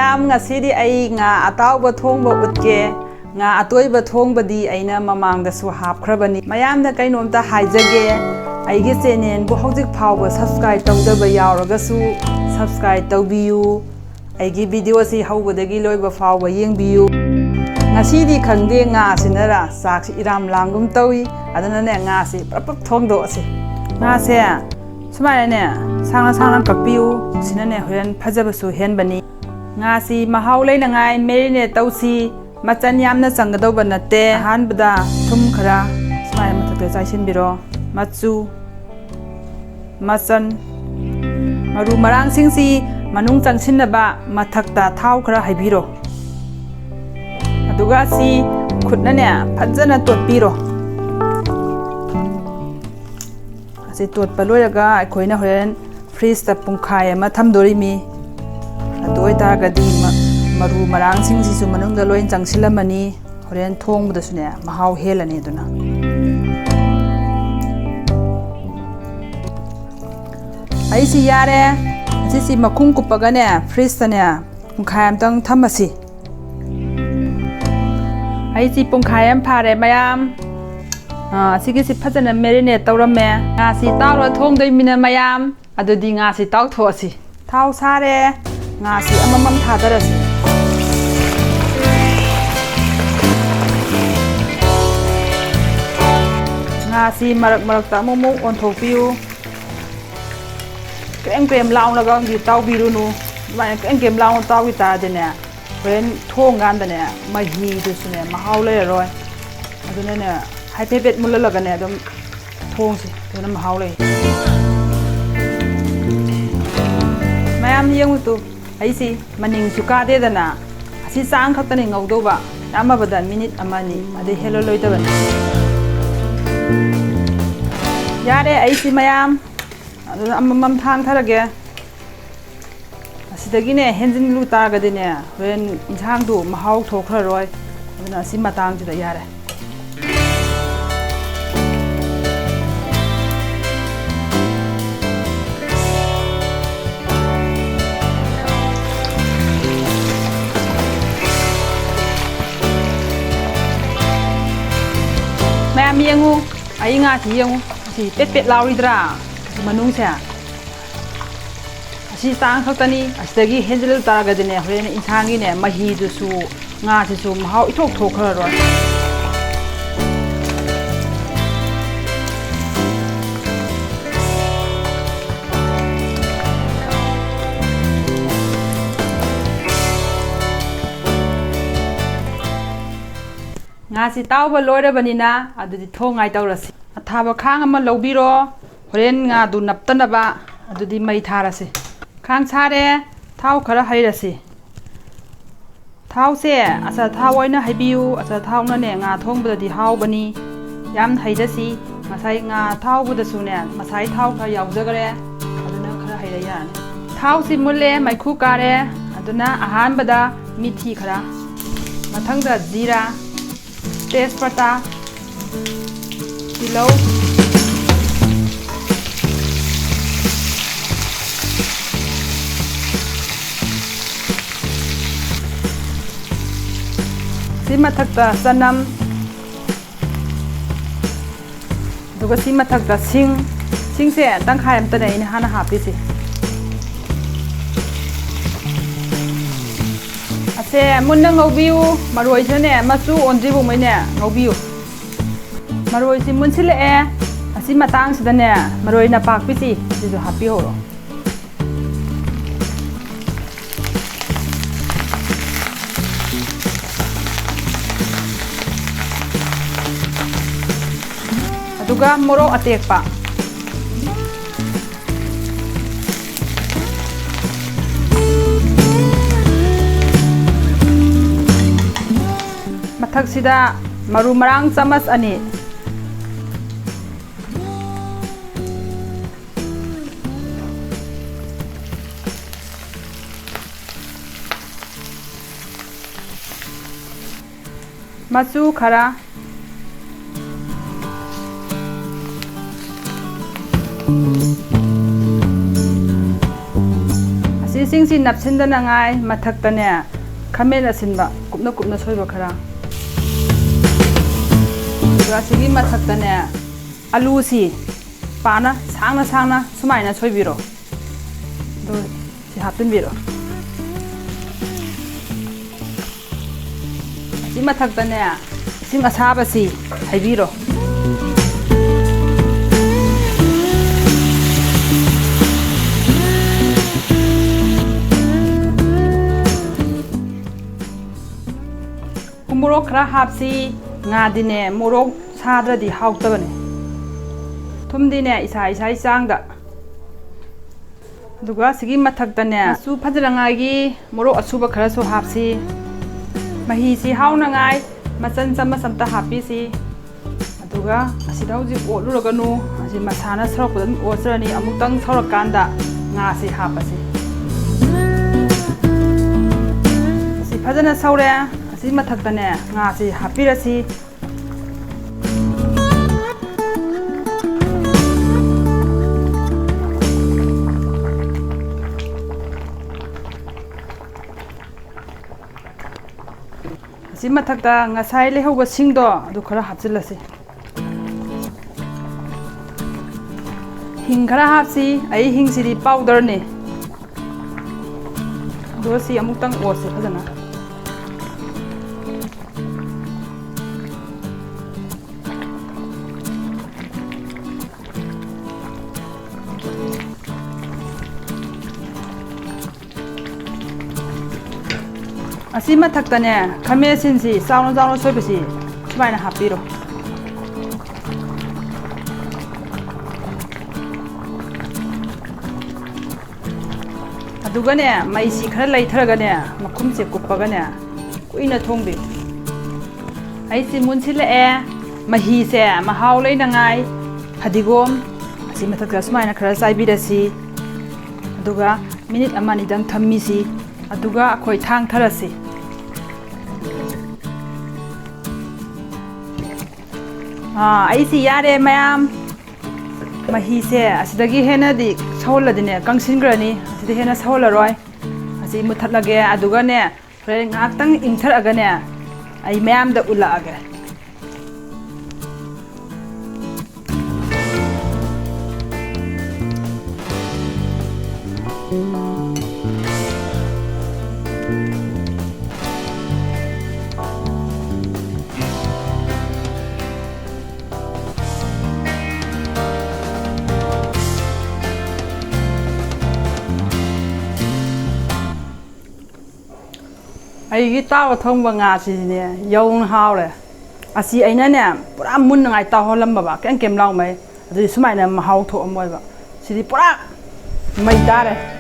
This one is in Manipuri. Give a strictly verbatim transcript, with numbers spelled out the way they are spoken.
ꯃꯌꯥꯝ, ꯉꯁꯤꯗꯤ ꯑꯩ ꯉꯥ ꯑꯇꯥꯎꯕ ꯊꯣꯡꯕ ꯎꯠꯀꯦ꯫ ꯉꯥ ꯑꯇꯣꯏꯕ ꯊꯣꯡꯕꯗꯤ ꯑꯩꯅ ꯃꯃꯥꯡꯗꯁꯨ ꯍꯥꯞꯈ꯭ꯔꯕꯅꯤ꯫ ꯃꯌꯥꯝꯗ ꯀꯩꯅꯣꯝꯇ ꯍꯥꯏꯖꯒꯦ, ꯑꯩꯒꯤ ꯆꯦꯅꯦꯜꯕꯨ ꯍꯧꯖꯤꯛ ꯐꯥꯎꯕ subscribe ꯇꯧꯗꯕ ꯌꯥꯎꯔꯒꯁꯨ subscribe ꯇꯧꯕꯤꯌꯨ꯫ ꯑꯩꯒꯤ ꯚꯤꯗꯤꯑꯣꯁꯤ ꯍꯧꯕꯗꯒꯤ ꯂꯣꯏꯕ ꯐꯥꯎꯕ ꯌꯦꯡꯕꯤꯌꯨ꯫ ꯉꯁꯤꯗꯤ ꯈꯪꯗꯦ ꯉꯥꯁꯤꯅꯔ ꯆꯥꯛꯁꯤ ꯏꯔꯥꯝ ꯂꯥꯝꯒꯨꯝ ꯇꯧꯏ꯫ ꯑꯗꯨꯅꯅꯦ, ꯉꯥꯁꯤ ꯄ꯭ꯔꯞ ꯄ꯭ꯔꯞ ꯊꯣꯡꯗꯣꯛꯑꯁꯤ꯫ ꯉꯥꯁꯦ ꯁꯨꯃꯥꯏꯅꯅꯦ ꯁꯥꯡꯅ ꯁꯥꯡꯅ ꯀꯛꯄꯤꯌꯨ꯫ ꯁꯤꯅꯅꯦ ꯍꯣꯔꯦꯟ ꯐꯖꯕꯁꯨ ꯍꯦꯟꯕꯅꯤ꯫ ꯉꯥꯁꯤ ꯃꯍꯥꯎ ꯂꯩꯅꯉꯥꯏ marinate ꯇꯧꯁꯤ꯫ ꯃꯆꯜ ꯌꯥꯝꯅ ꯆꯪꯒꯗꯧꯕ ꯅꯠꯇꯦ꯫ ꯑꯍꯥꯟꯕꯗ ꯊꯨꯝ ꯈꯔ ꯁꯨꯃꯥꯏꯅ ꯃꯊꯛꯇ ꯆꯥꯏꯁꯤꯟꯕꯤꯔꯣ꯫ ꯃꯆꯨ, ꯃꯆꯜ, ꯃꯔꯨ ꯃꯔꯥꯡꯁꯤꯡꯁꯤ ꯃꯅꯨꯡ ꯆꯪꯁꯤꯟꯅꯕ ꯃꯊꯛꯇ ꯊꯥꯎ ꯈꯔ ꯍꯩꯕꯤꯔꯣ꯫ ꯑꯗꯨꯒ ꯁꯤ ꯈꯨꯠꯅꯅꯦ ꯐꯖꯅ ꯇꯣꯠꯄꯤꯔꯣ꯫ ꯑꯁꯤ ꯇꯣꯠꯄ ꯂꯣꯏꯔꯒ ꯑꯩꯈꯣꯏꯅ ꯍꯣꯔꯦꯟ fridgeꯇ ꯄꯨꯡꯈꯥꯏ ꯑꯃ ꯊꯝꯗꯣꯔꯤꯃꯤ꯫ ꯑꯗꯨ ꯑꯣꯏꯇꯥꯔꯒꯗꯤ ꯃ-, ꯃꯔꯨ ꯃꯔꯥꯡꯁꯤꯡꯁꯤꯁꯨ ꯃꯅꯨꯡꯗ ꯂꯣꯏ ꯆꯪꯁꯤꯜꯂꯝꯃꯅꯤ꯫ ꯍꯣꯔꯦꯟ ꯊꯣꯡꯕꯗꯁꯨꯅꯦ ꯃꯍꯥꯎ ꯍꯦꯜꯂꯅꯤ꯫ ꯑꯗꯨꯅ ꯑꯩꯁꯤ ꯌꯥꯔꯦ꯫ ꯑꯁꯤꯁꯤ ꯃꯈꯨꯝ ꯀꯨꯞꯄꯒꯅꯦ fridgeꯇꯅꯦ ꯄꯨꯡꯈꯥꯏ ꯑꯃꯇꯪ ꯊꯝꯃꯁꯤ꯫ ꯑꯩꯁꯤ ꯄꯨꯡꯈꯥꯏ ꯑꯃ ꯐꯥꯔꯦ ꯃꯌꯥꯝ꯫ ꯑꯥ, ꯑꯁꯤꯒꯤꯁꯤ ꯐꯖꯅ marinate ꯇꯧꯔꯝꯃꯦ꯫ ꯉꯥꯁꯤ ꯇꯥꯎꯔ ꯊꯣꯡꯗꯣꯏꯃꯤꯅ ꯃꯌꯥꯝ, ꯑꯗꯨꯗꯤ ꯉꯥꯁꯤ ꯇꯥꯎꯊꯣꯛꯑꯁꯤ꯫ ꯊꯥꯎ ꯁꯥꯔꯦ, ꯉꯥꯁꯤ ꯑꯃꯃꯝ ꯊꯥꯗꯔꯁꯤ꯫ ꯉꯥꯁꯤ ꯃꯔꯛ ꯃꯔꯛꯇ ꯑꯃꯨꯛ ꯑꯃꯨꯛ ꯑꯣꯟꯊꯣꯛꯄꯤꯌꯨ꯫ ꯀ꯭ꯔꯦꯝ ꯀ꯭ꯔꯦꯝ ꯂꯥꯎꯅꯒꯗꯤ ꯇꯥꯎꯕꯤꯔꯨꯅꯨ꯫ ꯑꯗꯨꯃꯥꯏꯅ ꯀ꯭ꯔꯦꯝ ꯀ꯭ꯔꯦꯝ ꯂꯥꯎꯅ ꯇꯥꯎꯈꯤ ꯇꯥꯔꯗꯤꯅꯦ, ꯍꯣꯔꯦꯟ ꯊꯣꯡꯀꯥꯟꯗꯅꯦ ꯃꯍꯤꯗꯨꯁꯨꯅꯦ ꯃꯍꯥꯎ ꯂꯩꯔꯔꯣꯏ꯫ ꯑꯗꯨꯅꯅꯦ ꯍꯥꯏꯐꯦꯠ ꯍꯥꯏꯐꯦꯠ ꯃꯨꯜꯍꯜꯂꯒꯅꯦ ꯑꯗꯨꯝ ꯊꯣꯡꯁꯤ, ꯑꯗꯨꯅ ꯃꯍꯥꯎ ꯂꯩ꯫ ꯃꯌꯥꯝ ꯌꯦꯡꯉꯨ ꯇꯨ, ꯑꯩꯁꯤ ꯃꯅꯤꯡꯁꯨ ꯀꯥꯗꯦꯗꯅ, ꯑꯁꯤ ꯆꯥꯡ ꯈꯛꯇꯅꯤ ꯉꯧꯗꯧꯕ, ꯌꯥꯝꯃꯕꯗ ꯃꯤꯅꯤꯠ ꯑꯃꯅꯤ, ꯑꯗꯩ ꯍꯦꯜꯂꯣꯏꯗꯕꯅꯤ꯫ ꯌꯥꯔꯦ, ꯑꯩꯁꯤ ꯃꯌꯥꯝ ꯑꯗꯨꯅ ꯑꯃꯃꯝ ꯊꯥꯡꯊꯔꯒꯦ꯫ ꯑꯁꯤꯗꯒꯤꯅꯦ ꯍꯦꯟꯖꯤꯟꯂꯨ ꯇꯥꯔꯒꯗꯤꯅꯦ, ꯍꯣꯔꯦꯟ ꯏꯟꯁꯥꯡꯗꯨ ꯃꯍꯥꯎ ꯊꯣꯛꯈ꯭ꯔꯔꯣꯏ꯫ ꯑꯗꯨꯅ ꯑꯁꯤ ꯃꯇꯥꯡꯁꯤꯗ ꯌꯥꯔꯦ꯫ ꯃꯌꯥꯝ ꯌꯦꯡꯉꯨ, ꯑꯩ ꯉꯥꯁꯤ ꯌꯦꯡꯉꯨ, ꯑꯁꯤ ꯄꯦꯠ ꯄꯦꯠ ꯂꯥꯎꯔꯤꯗ꯭ꯔꯥ? ꯑꯁꯤ ꯃꯅꯨꯡꯁꯦ, ꯑꯁꯤ ꯆꯥꯡ ꯈꯛꯇꯅꯤ꯫ ꯑꯁꯤꯗꯒꯤ ꯍꯦꯟꯖꯤꯜ ꯇꯥꯔꯒꯗꯤꯅꯦ, ꯍꯣꯔꯦꯟ ꯏꯟꯁꯥꯡꯒꯤꯅꯦ ꯃꯍꯤꯗꯨꯁꯨ, ꯉꯥꯁꯤꯁꯨ ꯃꯍꯥꯎ ꯏꯊꯣꯛ ꯊꯣꯛꯈ꯭ꯔꯔꯣꯏ꯫ ꯉꯥꯁꯤ ꯇꯥꯎꯕ ꯂꯣꯏꯔꯕꯅꯤꯅ, ꯑꯗꯨꯗꯤ ꯊꯣꯡꯉꯥꯏ ꯇꯧꯔꯁꯤ꯫ ꯑꯊꯥꯕ ꯈꯥꯡ ꯑꯃ ꯂꯧꯕꯤꯔꯣ, ꯍꯣꯔꯦꯟ ꯉꯥꯗꯨ ꯅꯞꯇꯅꯕ꯫ ꯑꯗꯨꯗꯤ ꯃꯩ ꯊꯥꯔꯁꯤ꯫ ꯈꯥꯡ ꯁꯥꯔꯦ, ꯊꯥꯎ ꯈꯔ ꯍꯩꯔꯁꯤ꯫ ꯊꯥꯎꯁꯦ ꯑꯆꯥꯊꯥꯎ ꯑꯣꯏꯅ ꯍꯩꯕꯤꯌꯨ, ꯑꯆꯥꯊꯥꯎꯅꯅꯦ ꯉꯥ ꯊꯣꯡꯕꯗꯗꯤ ꯍꯥꯎꯕꯅꯤ꯫ ꯌꯥꯝ ꯍꯩꯗꯁꯤ꯫ ꯉꯁꯥꯏ ꯉꯥ ꯊꯥꯎꯕꯗꯁꯨꯅꯦ ꯃꯁꯥꯏ ꯊꯥꯎ ꯈꯔ ꯌꯥꯎꯖꯈ꯭ꯔꯦ, ꯑꯗꯨꯅ ꯈꯔ ꯍꯩꯔ ꯌꯥꯔꯅꯤ꯫ ꯊꯥꯎꯁꯤ ꯃꯨꯜꯂꯦ, ꯃꯩꯈꯨ ꯀꯥꯔꯦ꯫ ꯑꯗꯨꯅ ꯑꯍꯥꯟꯕꯗ ꯃꯤꯊꯤ ꯈꯔ, ꯃꯊꯪꯗ ꯖꯤꯔꯥ, ꯇꯦꯖꯄꯇꯥ, ꯇꯤꯜꯍꯧ, ꯁꯤ ꯃꯊꯛꯇ ꯆꯅꯝ, ꯑꯗꯨꯒ ꯁꯤ ꯃꯊꯛꯇ ꯁꯤꯡ, ꯁꯤꯡꯁꯦ ꯇꯪꯈꯥꯏ ꯑꯃꯇꯅꯦ ꯑꯩꯅ ꯍꯥꯟꯅ ꯍꯥꯞꯄꯤꯁꯦ꯫ ꯑꯁꯦ ꯃꯨꯟꯅ ꯉꯧꯕꯤꯌꯨ, ꯃꯔꯣꯏꯁꯤꯅꯅꯦ ꯃꯆꯨ ꯑꯣꯟꯗ꯭ꯔꯤꯕ ꯃꯩꯅꯦ ꯉꯧꯕꯤꯌꯨ꯫ ꯃꯔꯣꯏꯁꯤ ꯃꯨꯟꯁꯤꯜꯂꯛꯑꯦ꯫ ꯑꯁꯤ ꯃꯇꯥꯡꯁꯤꯗꯅꯦ ꯃꯔꯣꯏ ꯅꯄꯥꯛꯄꯤꯁꯤ ꯁꯤꯁꯨ ꯍꯥꯞꯄꯤꯍꯧꯔꯣ꯫ ꯑꯗꯨꯒ ꯃꯣꯔꯣꯛ ꯑꯇꯦꯛꯄ꯫ ꯃꯊꯛꯁꯤꯗ ꯃꯔꯨ ꯃꯔꯥꯡ ꯆꯥꯃꯁ ꯑꯅꯤ꯫ ꯃꯆꯨ ꯈꯔ꯫ ꯑꯁꯤꯁꯤꯡꯁꯤ ꯅꯞꯁꯤꯟꯗꯅꯉꯥꯏ ꯃꯊꯛꯇꯅꯦ ꯈꯥꯃꯦꯟ ꯑꯁꯤꯟꯕ ꯀꯨꯞꯅ ꯀꯨꯞꯅ ꯁꯣꯏꯕ ꯈꯔ꯫ ꯑꯗꯨꯒ ꯁꯤꯒꯤ ꯃꯊꯛꯇꯅꯦ, ꯑꯂꯨꯁꯤ ꯄꯥꯅ ꯁꯥꯡꯅ ꯁꯥꯡꯅ ꯁꯨꯃꯥꯏꯅ ꯁꯣꯏꯕꯤꯔꯣ꯫ ꯑꯗꯨ ꯁꯤ ꯍꯥꯞꯆꯤꯟꯕꯤꯔꯣ꯫ ꯁꯤ ꯃꯊꯛꯇꯅꯦ, ꯏꯁꯤꯡ ꯑꯁꯥꯕꯁꯤ ꯍꯩꯕꯤꯔꯣ꯫ ꯎꯃꯣꯔꯣꯛ ꯈꯔ ꯍꯥꯞꯁꯤ꯫ ꯉꯥꯗꯤꯅꯦ, ꯃꯣꯔꯣꯛ ꯁꯥꯗ꯭ꯔꯗꯤ ꯍꯥꯎꯇꯕꯅꯦ꯫ ꯊꯨꯝꯗꯤꯅꯦ, ꯏꯁꯥ ꯏꯁꯥꯒꯤ ꯆꯥꯡꯗ꯫ ꯑꯗꯨꯒ ꯁꯤꯒꯤ ꯃꯊꯛꯇꯅꯦ, ꯃꯆꯨ ꯐꯖꯅꯉꯥꯏꯒꯤ ꯃꯣꯔꯣꯛ ꯑꯁꯨꯕ ꯈꯔꯁꯨ ꯍꯥꯞꯁꯤ꯫ ꯃꯍꯤꯁꯤ ꯍꯥꯎꯅꯉꯥꯏ ꯃꯆꯟ ꯆꯃꯁ ꯑꯝꯇ ꯍꯥꯞꯄꯤꯁꯤ꯫ ꯑꯗꯨꯒ ꯑꯁꯤꯗ ꯍꯧꯖꯤꯛ ꯑꯣꯠꯂꯨꯔꯒꯅꯨ, ꯑꯁꯤ ꯃꯁꯥꯅ ꯁꯧꯔꯛꯄꯗ ꯑꯗꯨꯝ ꯑꯣꯠꯆꯔꯅꯤ꯫ ꯑꯃꯨꯛꯇꯪ ꯁꯧꯔꯀꯥꯟꯗ ꯉꯥꯁꯤ ꯍꯥꯞꯄꯁꯤ꯫ ꯑꯁꯤ ꯐꯖꯅ ꯁꯧꯔꯦ꯫ ꯑꯁꯤ ꯃꯊꯛꯇꯅꯦ, ꯉꯥꯁꯤ ꯍꯥꯞꯄꯤꯔꯁꯤ꯫ ꯑꯁꯤ ꯃꯊꯛꯇ ꯉꯁꯥꯏ ꯂꯩꯍꯧꯕ ꯁꯤꯡꯗꯣ ꯑꯗꯨ ꯈꯔ ꯍꯥꯞꯆꯤꯜꯂꯁꯤ꯫ ꯍꯤꯡ ꯈꯔ ꯍꯥꯞꯁꯤ꯫ ꯑꯩ ꯍꯤꯡꯁꯤꯗꯤ ꯄꯥꯎꯗꯔꯅꯤ꯫ ꯑꯗꯨꯒ ꯁꯤ ꯑꯃꯨꯛꯇꯪ ꯑꯣꯠꯁꯤ ꯐꯖꯅ꯫ ꯑꯁꯤ ꯃꯊꯛꯇꯅꯦ, ꯈꯥꯃꯦꯟ ꯑꯁꯤꯟꯁꯤ ꯆꯥꯎꯅ ꯆꯥꯎꯅ ꯁꯣꯏꯕꯁꯤ ꯁꯨꯃꯥꯏꯅ ꯍꯥꯞꯄꯤꯔꯣ꯫ ꯑꯗꯨꯒꯅꯦ, ꯃꯩꯁꯤ ꯈꯔ ꯂꯩꯊꯔꯒꯅꯦ, ꯃꯈꯨꯝꯁꯦ ꯀꯨꯞꯄꯒꯅꯦ, ꯀꯨꯏꯅ ꯊꯣꯡꯕꯤꯌꯨ꯫ ꯑꯩꯁꯤ ꯃꯨꯟꯁꯤꯜꯂꯛꯑꯦ꯫ ꯃꯍꯤꯁꯦ ꯃꯍꯥꯎ ꯂꯩꯅꯉꯥꯏ ꯐꯗꯤꯒꯣꯝ ꯑꯁꯤ ꯃꯊꯛꯇ ꯁꯨꯃꯥꯏꯅ ꯈꯔ ꯆꯥꯏꯕꯤꯔꯁꯤ꯫ ꯑꯗꯨꯒ ꯃꯤꯅꯤꯠ ꯑꯃ ꯑꯅꯤꯗꯪ ꯊꯝꯃꯤꯁꯤ꯫ ꯑꯗꯨꯒ ꯑꯩꯈꯣꯏ ꯊꯥꯡ ꯊꯔꯁꯤ꯫ ꯑꯥ, ꯑꯩꯁꯤ ꯌꯥꯔꯦ ꯃꯌꯥꯝ꯫ ꯃꯍꯤꯁꯦ ꯑꯁꯤꯗꯒꯤ ꯍꯦꯟꯅꯗꯤ ꯁꯧꯍꯜꯂꯗꯤꯅꯦ, ꯀꯪꯁꯤꯟꯈ꯭ꯔꯅꯤ꯫ ꯑꯁꯤꯗ ꯍꯦꯟꯅ ꯁꯧꯍꯜꯂꯔꯣꯏ꯫ ꯑꯁꯤ ꯃꯨꯊꯠꯂꯒꯦ꯫ ꯑꯗꯨꯒꯅꯦ, ꯍꯣꯔꯦꯟ ꯉꯥꯏꯍꯥꯛꯇꯪ ꯏꯪꯊꯔꯛꯑꯒꯅꯦ, ꯑꯩ ꯃꯌꯥꯝꯗ ꯎꯠꯂꯛꯑꯒꯦ꯫ ꯑꯩꯒꯤ ꯇꯥꯎꯔ ꯊꯣꯡꯕ ꯉꯥꯁꯤꯗꯤꯅꯦ ꯌꯧꯅ ꯍꯥꯎꯔꯦ꯫ ꯑꯁꯤ ꯑꯩꯅꯅꯦ ꯄꯨꯔꯥ ꯃꯨꯟꯅꯉꯥꯏ ꯇꯥꯎꯍꯜꯂꯝꯃꯕ ꯀꯦꯝ ꯀꯦꯝ ꯂꯥꯎꯉꯩ꯫ ꯑꯗꯨꯗꯤ ꯁꯨꯃꯥꯏꯅ ꯃꯍꯥꯎ ꯊꯣꯛꯑꯝꯃꯣꯏꯕ꯫ ꯁꯤꯗꯤ ꯄꯨꯔꯥ ꯃꯩ ꯇꯥꯔꯦ꯫